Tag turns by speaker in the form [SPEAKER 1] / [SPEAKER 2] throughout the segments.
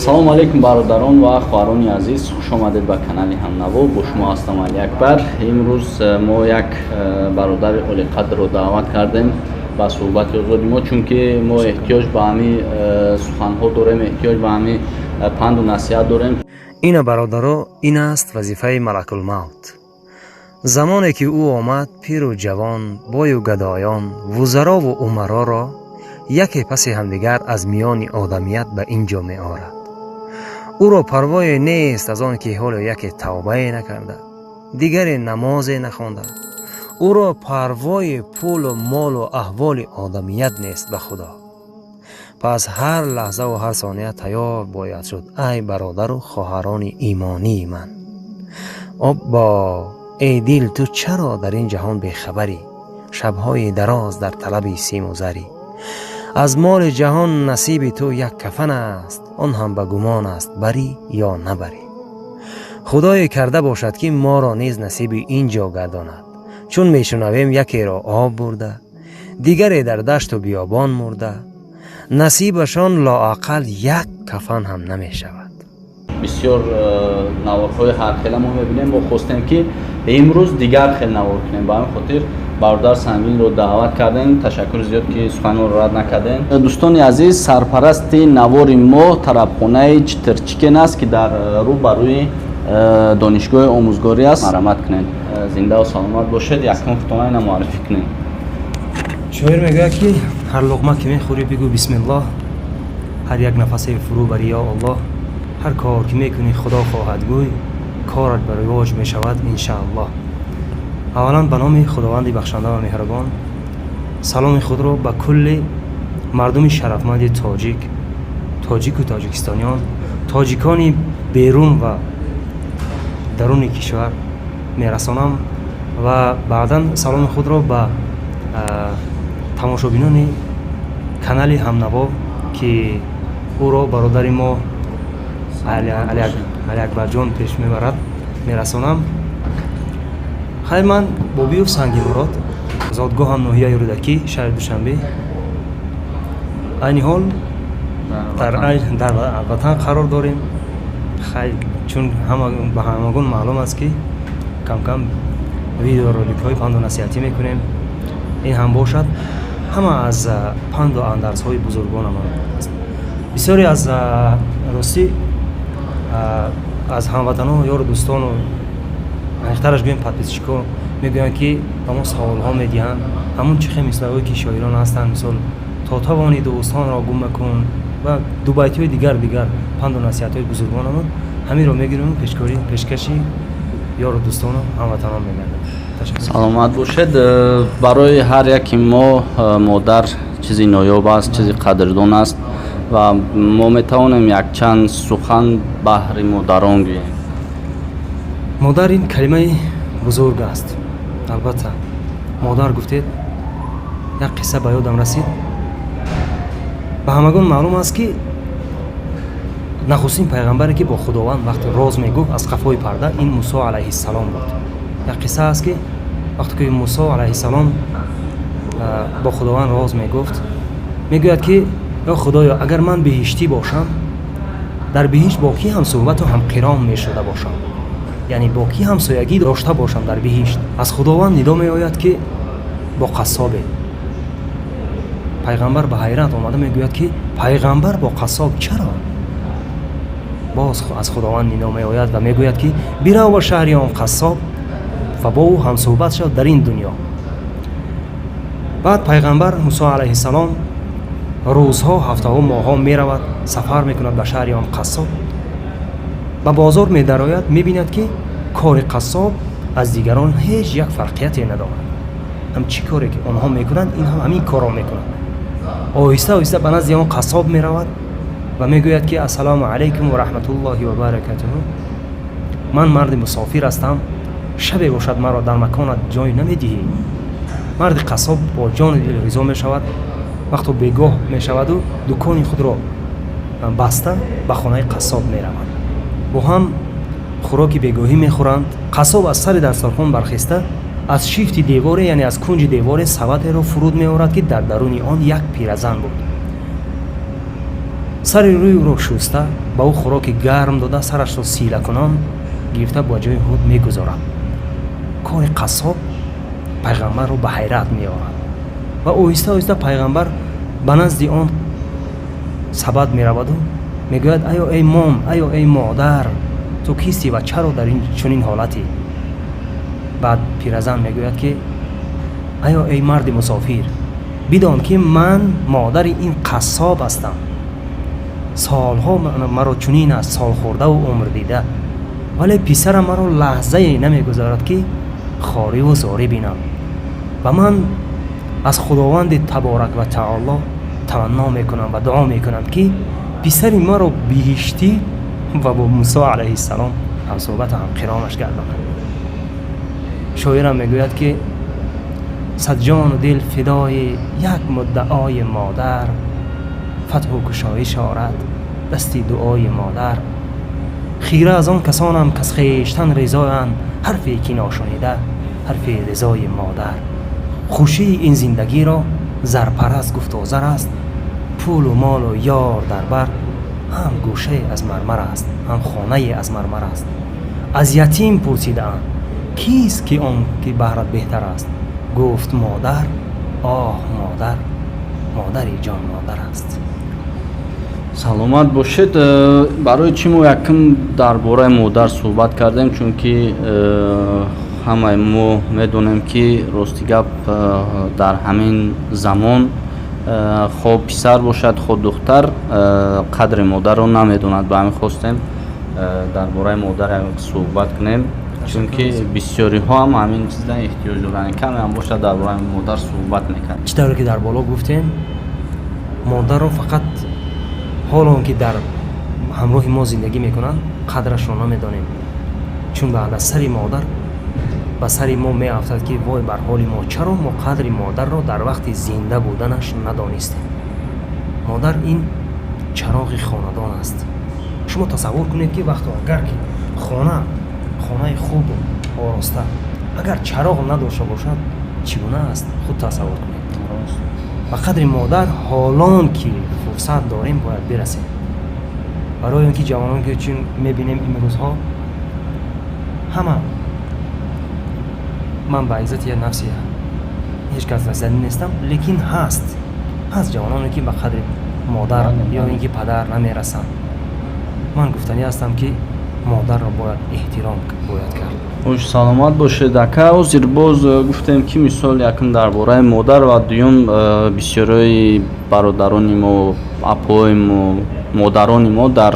[SPEAKER 1] Салому алейкум, бародарон ва хоҳарони азиз, хуш омадед ба канали Ҳамнаво. Бо шумо ҳастам Алиакбар. Имрӯз мо як бародари олиқадрро даъват кардем ба суҳбати озоди мо, чунки мо эҳтиёҷ ба ҳами суханҳо дорем, эҳтиёҷ ба ҳами панду насиҳат дорем.
[SPEAKER 2] Ина, бародаро, ин аст вазифаи Малакулмавт. Замоне ки ӯ омад, пиру ҷавон, бою гадоён, вузарову умароро яке паси ҳамдигар аз миёни одамият ба ин ҷо меорад. Ӯро парвое нест аз он ки ҳоло яке тавбае накарда, дигаре намозе нахонда. Ӯро парвои пулу молу аҳволи одамият нест, ба Худо. Пас ҳар лаҳзаву ҳар сония тайёр бояд шуд. Ай бародару хоҳарони имонии ман, оббо, эй дил, ту чаро дар ин ҷаҳон бехабарӣ? Шабҳои дароз дар талаби симу зарӣ. Аз моли ҷаҳон насиби ту як кафан аст, он ҳам ба гумон аст, барӣ ё набарӣ. Худое карда бошад, ки моро низ насиби ин ҷо гардонад, чун мешунавем, якеро об бурда, дигаре дар дашту биёбон мурда, насибашон лоақал як кафан ҳам намешавад.
[SPEAKER 1] Бисёр наворҳои ҳархела мо мебинем. Мо хостем, ки имрӯз дигар хел навор кунем. Ба ҳамин хотир бародар Сангинро даъват кардем. Ташаккури зиёд, ки суханро рад накардем. Дӯстони азиз, сарпарасти навори мо тарабхонаи Читрчикен аст, ки дар рӯ ба рӯи донишгоҳи омӯзгорӣ аст. Марҳамат кунед. Зиндаву саломат бошед. Якум худтона ина муаррифӣ кунед.
[SPEAKER 2] Шоир мегӯяд, ки ҳар луқма ки мехӯрӣ, бигӯ бисмиллоҳ, ҳар як нафасе фурӯ бари ё Аллоҳ, ҳар кор ки мекунӣ, Худо хоҳад гӯй, корат ба ривоҷ мешавад, иншааллоҳ. Аввалан, ба номи Худованди бахшанда ва меҳрубон саломи худро ба кулли мардуми шарафманди тоҷик, тоҷику тоҷикистониён, тоҷикони берун ва даруни кишвар мерасонам ва баъдан саломи худро ба тамошобинони канали Ҳамнаво, ки ӯро бародари мо Алиакбарҷон пеш мебарад, мерасонам. Хайр, ман Бобиев Сангимурод, зодгоҳам ноҳияи Рӯдакӣ, шаҳри Душанбе. Айни ҳол дар ватан қарор дорем. Хайр, чун ба ҳамагон маълум аст, ки камкам видеороликҳои панду насиҳатӣ мекунем, ин ҳам бошад ҳама аз панду андарзҳои бузургонам аст. Бисёре аз, ростӣ, аз ҳамватанону ёру дӯстону, аниқтараш гӯем, подписчикҳо мегӯянд, ки ба мо саволҳо медиҳанд. Ҳамун чӣ хел мисраҳое, ки шоирон ҳастанд, мисол, то тавонӣ дӯстонро гум макун ва дубайтиҳои дигар, дигар панду насиҳатҳои бузургонамон, ҳаминро мегирем, пешкаши ёру дӯстону ҳамватанон мегардем.
[SPEAKER 1] Саломат бошед. Барои ҳар яки мо модар чизи ноёб аст, чизи қадрдон аст ва мо метавонем якчанд сухан баҳри модарон гӯем.
[SPEAKER 2] Модар ин калимаи бузург аст, албатта. Модар гуфтед, як қисса ба ёдам расид. Ба ҳамагон маълум аст, ки нахустин пайғамбаре, ки бо Худованд вақте роз мегуфт аз қафои парда, ин Мусо алайҳиссалом буд. Як қисса аст, ки вақте ки Мусо алайҳиссалом бо Худованд роз мегуфт, мегӯяд, ки ё Худоё, агар ман биҳиштӣ бошам, дар биҳишт бо кӣ ҳамсӯҳбату ҳамқиром мешуда бошам, яъне бо кӣ ҳамсоягӣ дошта бошам дар биҳишт? Аз Худованд нидо меояд, ки бо қассобе. Пайғамбар ба ҳайрат омада мегӯяд, ки пайғамбар бо қассоб чаро? Боз аз Худованд нидо меояд ва мегӯяд, ки бирав ба шаҳри он қассоб ва бо ӯ ҳамсӯҳбат шав дар ин дунё. Баъд пайғамбар Мусо алайҳиссалом рӯзҳо, ҳафтаҳо, моҳҳо меравад, сафар мекунад ба шаҳри он қассоб. Ба бозор медарояд, мебинад, ки кори қассоб аз дигарон ҳеҷ як фарқияте надорад. Ҳам чӣ коре ки онҳо мекунанд, ин ҳам ҳамин корро мекунад. Оҳиста оҳиста ба назди он қассоб меравад ва мегӯяд, ки ассалому алайкум ва раҳматуллоҳи ва баракатуҳу, ман марди мусофир ҳастам, шабе бошад, маро дар маконат ҷой намедиҳӣ? Марди қассоб бо ҷону дил ризо мешавад. Вақто бегоҳ мешаваду дукони худро баста, ба хонаи қассоб меравад. Бо ҳам хӯроки бегоҳӣ мехӯранд. Қассоб аз сари дастархон бархеста, аз шифти деворе, яъне аз кунҷи деворе, саватеро фуруд меорад, ки дар даруни он як пиразан буд. Сари рӯи ӯро шуста, ба ӯ хӯроки гарм дода, сарашро силакунон гирифта ба ҷои худ мегузорад. Кори қассоб пайғамбарро ба ҳайрат меорад ва оҳиста оҳиста пайғамбар ба назди он сабад мераваду мегӯяд: «Аё эй мом, аё эй модар, ту кистӣ ва чаро дар ин чунин ҳолатӣ?» Баъд пиразан мегӯяд, ки аё эй марди мусофир, бидон, ки ман модари ин қассоб ҳастам. Солҳо маро чунин аст, солхӯрдаву умрдида, вале писарам маро лаҳзае намегузорад, ки хориву зорӣ бинам, ва ман аз Худованди таборак ва таоло таманно мекунам ва дуо мекунам, ки писари маро биҳиштӣ ва бо Мусо алайҳиссалом ҳамсӯҳбату ҳамқиронаш гардонад. Шоирам мегӯяд, ки сад ҷону дил фидои як муддаои модар, фатҳу кушоиш орад дасти дуои модар. Хира аз он касонам, каз хештан ризоянд, ҳарфе ки ношунида ҳарфи ризои модар. Хушии ин зиндагиро зарпараст гуфту зар аст, пулу молу ёр дар бар ҳам гӯшае аз мармар аст, ҳам хонае аз мармар аст. Аз ятим пурсидаанд, кист ки он ки баҳрат беҳтар аст? Гуфт: «Модар, оҳ, модар, модари ҷон модар аст».
[SPEAKER 1] Саломат бошед. Барои чӣ мо якум дар бораи модар суҳбат кардем? Чунки ҳамаи мо медонем, ки рости гап, дар ҳамин замон, хоҳ писар бошад, хоҳ духтар, қадри модарро намедонад. Ба ҳамин хостем дар бораи модар суҳбат кунем, чунки бисёриҳо ҳам ҳамин чизда эҳтиёҷ доранд, каме ҳам бошад, дар бораи модар суҳбат мекард.
[SPEAKER 2] Чӣ тавре ки дар боло гуфтем, модарро фақат ҳоло он ки дар ҳамроҳи мо зиндагӣ мекунанд, қадрашро намедонем, чун баъд аз сари модар ба сари мо меафтад, ки вой бар ҳоли мо, чаро мо қадри модарро дар вақти зинда буданаш надонистем? Модар ин чароғи хонадон аст. Шумо тасаввур кунед, ки вақто агар ки хона, хонаи хубу ороста, агар чароғ надошта бошад, чӣ гуна аст? Худ тасаввур кунед. Ба қадри модар ҳолон ки фурсат дорем, бояд бирасем, барои он ки ҷавонон ки чун мебинем имрӯзҳо ҳама, ман ба иззати нафси ҳеҷ кас расиданӣ нестам, лекин ҳаст ҷавононе, ки ба қадри модар ё ин ки падар намерасанд. Ман гуфтанӣ ҳастам, ки модарро бояд эҳтиром бояд кард.
[SPEAKER 1] Хуш, саломат бошед, ака. Ҳозир боз гуфтем, ки мисол якум дар бораи модар ва дуюм бисёрои бародарони мо, апои мо, модарони мо дар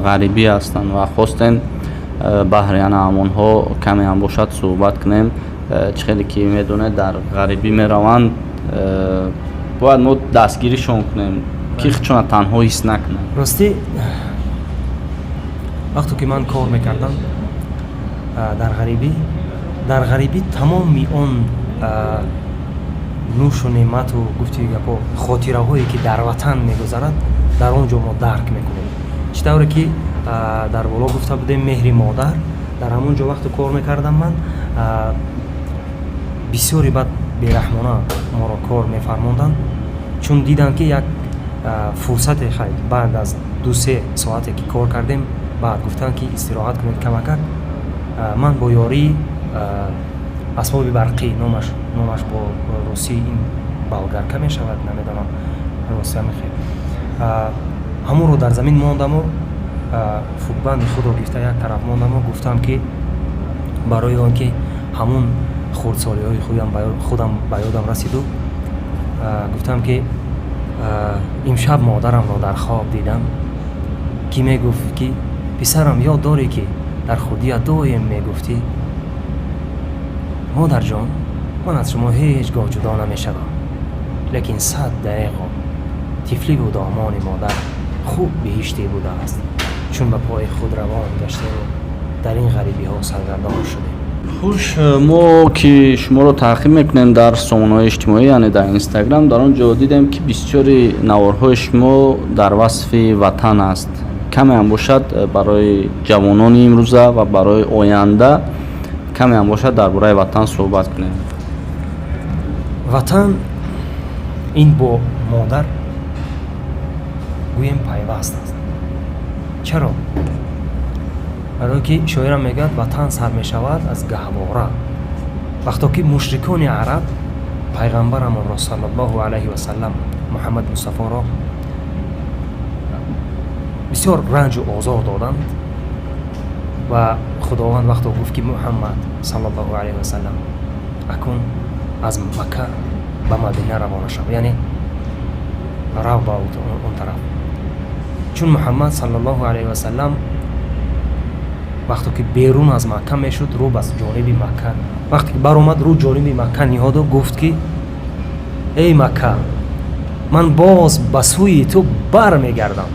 [SPEAKER 1] ғарибӣ ҳастанд ва хостем баҳри ана ҳамонҳо каме ҳам бошад суҳбат кунем. Чӣ хеле ки медонед, дар ғарибӣ мераванд, бояд мо дастгиришон кунем, ки худшона танҳо ҳис накунанд.
[SPEAKER 2] Ростӣ, вақте ки ман кор мекардам дар ғарибӣ, тамоми он нӯшу неъмату гуфти гапо, хотираҳое ки дар ватан мегузарад, дар он ҷо мо дарк мекунем. Чӣ тавре ки дар боло гуфта будем, меҳри модар дар ҳамон ҷо, вақте кор мекардам ман, бисёре баъд бераҳмона моро кор мефармонданд, чун диданд, ки як фурсате хай баъд аз 2-3 соате ки кор кардем, баъд гуфтанд, ки истироҳат кунед камакак. Ман бо ёрии асбоби барқӣ, номаш бо русӣ ин болгарка мешавад, намедонам, ростӣ мехел, ҳамонро дар замин мондаму футбанди худро гирифта як тараф мондаму гуфтам, ки барои он ки ҳамун хурдсолиҳои худам ба ёдам расиду гуфтам, ки имшаб модарамро дар хоб дидам, ки мегуфт, ки писарам, ёд дорӣ, ки дар хурдият доим мегуфтӣ? Модарҷон, ман аз шумо ҳеҷ гоҳ ҷудо намешавам. Лекин сад дареғо, тифливу домони модар хуб биҳиште будааст, чун ба пои худ равон гаштему дар ин ғарибиҳо саргардон шудем.
[SPEAKER 1] Хуш, мо ки шуморо таъқиб мекунем дар сомонаҳои иҷтимоӣ, яъне дар Инстаграм, дар он ҷо дидем, ки бисёри наворҳои шумо дар васфи ватан аст. Каме ҳам бошад, барои ҷавонони имрӯза ва барои оянда каме ҳам бошад дар бораи ватан суҳбат кунем.
[SPEAKER 2] Ватан ин бо модар. Гӯем, пайваст аст. Чаро? Барое ки шоирам мегӯяд: «Ватан сар мешавад аз гаҳвора». Вақто ки мушрикони араб пайғамбарамонро, саллаллоҳу алайҳи васаллам, Муҳаммад Мустафоро бисёр ранҷу озор доданд ва Худованд вақто гуфт, ки Муҳаммад саллаллоҳу алайҳи васаллам, акун аз Макка ба Мадина равона шав, яъне рав ба он тараф. Чун Муҳаммад саллаллоҳу алайҳи васаллам вақто ки берун аз Макка мешуд, рӯ ба ҷониби Макка вақте ки баромад, рӯ ҷониби Макка ниҳоду гуфт, ки эй Макка, ман боз ба сӯи ту бармегардам.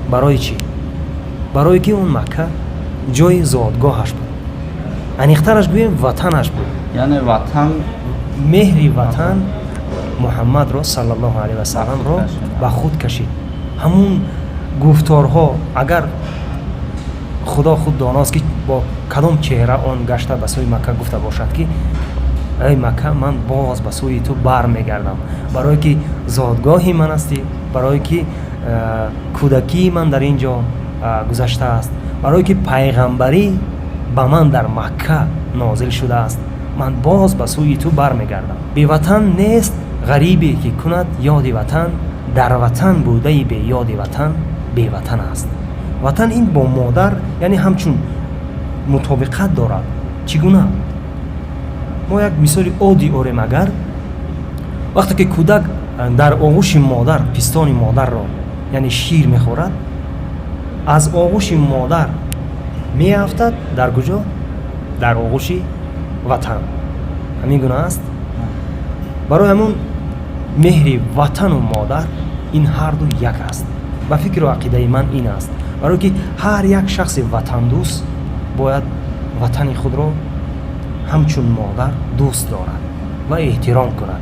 [SPEAKER 2] Барои чӣ? Барое ки он Макка ҷои зодгоҳаш буд, аниқтараш гӯем, ватанаш буд.
[SPEAKER 1] Яъне ватан.
[SPEAKER 2] Меҳри ватан Муҳаммадро саллаллоҳу алайҳи васалламро ба худ кашид. Ҳамун гуфторҳо, агар Худо худ доност, ки бо кадом чеҳра он гашта ба сӯи Макка гуфта бошад, ки эй Макка, ман боз ба сӯи ту бармегардам, барое ки зодгоҳи ман ҳастӣ, барое ки кӯдакии ман дар ин ҷо гузаштааст, барое ки пайғамбарӣ ба ман дар Макка нозил шудааст, ман боз ба сӯи ту бармегардам. Беватан нест ғарибе, ки кунад ёди ватан. Дар ватан будаи беёди ватан беватан аст. Ватан ин бо модар, яъне ҳамчун мутобиқат дорад. Чӣ гуна? Мо як мисоли оддӣ орем. Агар вақте ки кӯдак дар оғӯши модар пистони модарро, яъне шир мехӯрад, аз оғӯши модар меафтад дар куҷо? Дар оғӯши ватан. Ҳамин гуна аст. Барои ҳамун меҳри ватану модар ин ҳарду як аст. Ба фикру ақидаи ман ин аст, барое ки ҳар як шахси ватандӯст бояд ватани худро ҳамчун модар дӯст дорад ва эҳтиром кунад.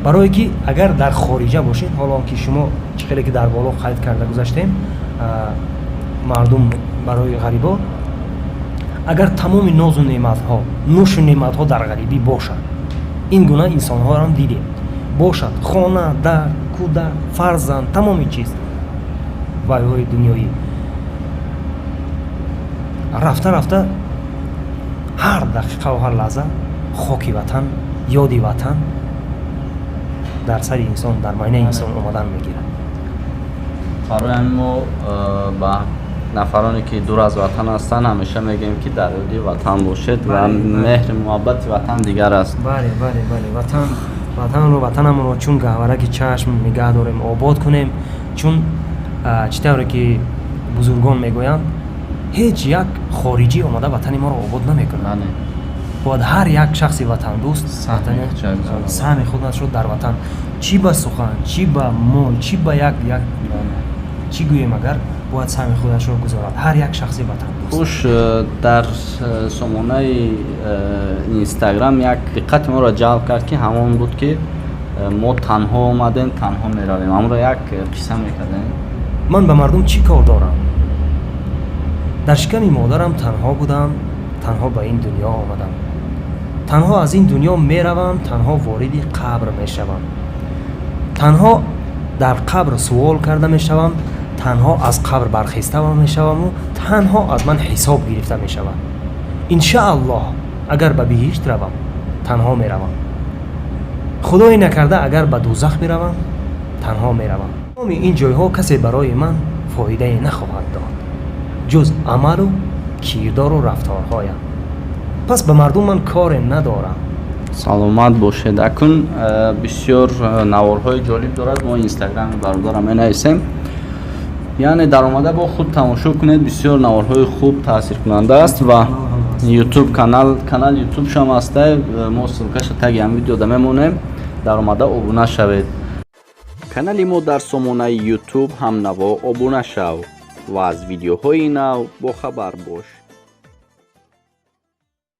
[SPEAKER 2] Барое ки агар дар хориҷа бошед, ҳоло ки шумо чӣ хеле ки дар боло қайд карда гузаштем, мардум барои ғарибо агар тамоми нозу неъматҳо, нӯшу неъматҳо дар ғарибӣ бошад, ин гуна инсонҳоам дидем, бошад хона, дар, кӯдак, фарзанд, тамоми чиз вайҳои дунёӣ, рафта рафта ҳар дақиқаву ҳар лаҳза хоки ватан, ёди ватан дар сари инсон, дар майнаи инсон омадан мегирад.
[SPEAKER 1] Барои ҳамин мо ба нафароне, ки дур аз ватан ҳастанд, ҳамеша мегӯем, ки дар ёди ватан бошед ва меҳри муҳаббати ватан дигар аст.
[SPEAKER 2] Бале, ватан, ватанро, ватанамонро чун гаҳвараки чашм нигаҳ дорем, обод кунем. Чун чӣ тавре ки бузургон мегӯянд, ҳеҷ як хориҷӣ омада ватани моро обод намекунад. Бояд ҳар як шахси ватандӯст саҳми худашро дар ватан, чӣ ба сухан, чӣ ба мол, чӣ ба як чӣ гӯем, агар бояд саҳми худашро гузорад ҳар як шахси ватандӯст.
[SPEAKER 1] Хуш, дар сомонаи Инстаграм як диққати моро ҷалб кард, ки ҳамон буд, ки мо танҳо омадем, танҳо меравем. Ҳамонро як қисса мекардем.
[SPEAKER 2] Ман ба мардум чӣ кор дорам? Дар шиками модарам танҳо будам, танҳо ба ин дунё омадам, танҳо аз ин дунё меравам, танҳо вориди қабр мешавам, танҳо дар қабр суол карда мешавам, танҳо аз қабр бархеста мешаваму танҳо аз ман ҳисоб гирифта мешавад. Иншааллоҳ, агар ба биҳишт равам, танҳо меравам. Худое накарда, агар ба дӯзах биравам, танҳо меравам. Тамоми ин ҷойҳо касе барои ман фоидае нахоҳад дод, ҷуз амалу кирдору рафторҳоям. Пас ба мардум ман коре надорам.
[SPEAKER 1] Саломат бошед. Акун бисёр наворҳои ҷолиб дорад. Мо Инстаграми бародарам менависем, яъне даромада бо худ тамошо кунед. Бисёр наворҳои хуб, таъсиркунанда аст ва Ютуб канал Ютубшам ҳаста. Мо ссылка ша таги ҳам видеода мемонем, даромада обуна шавед. Канали мо дар сомонаи Ютуб «Ҳамнаво» обуна шав ва аз видеоҳои нав бохабар бош.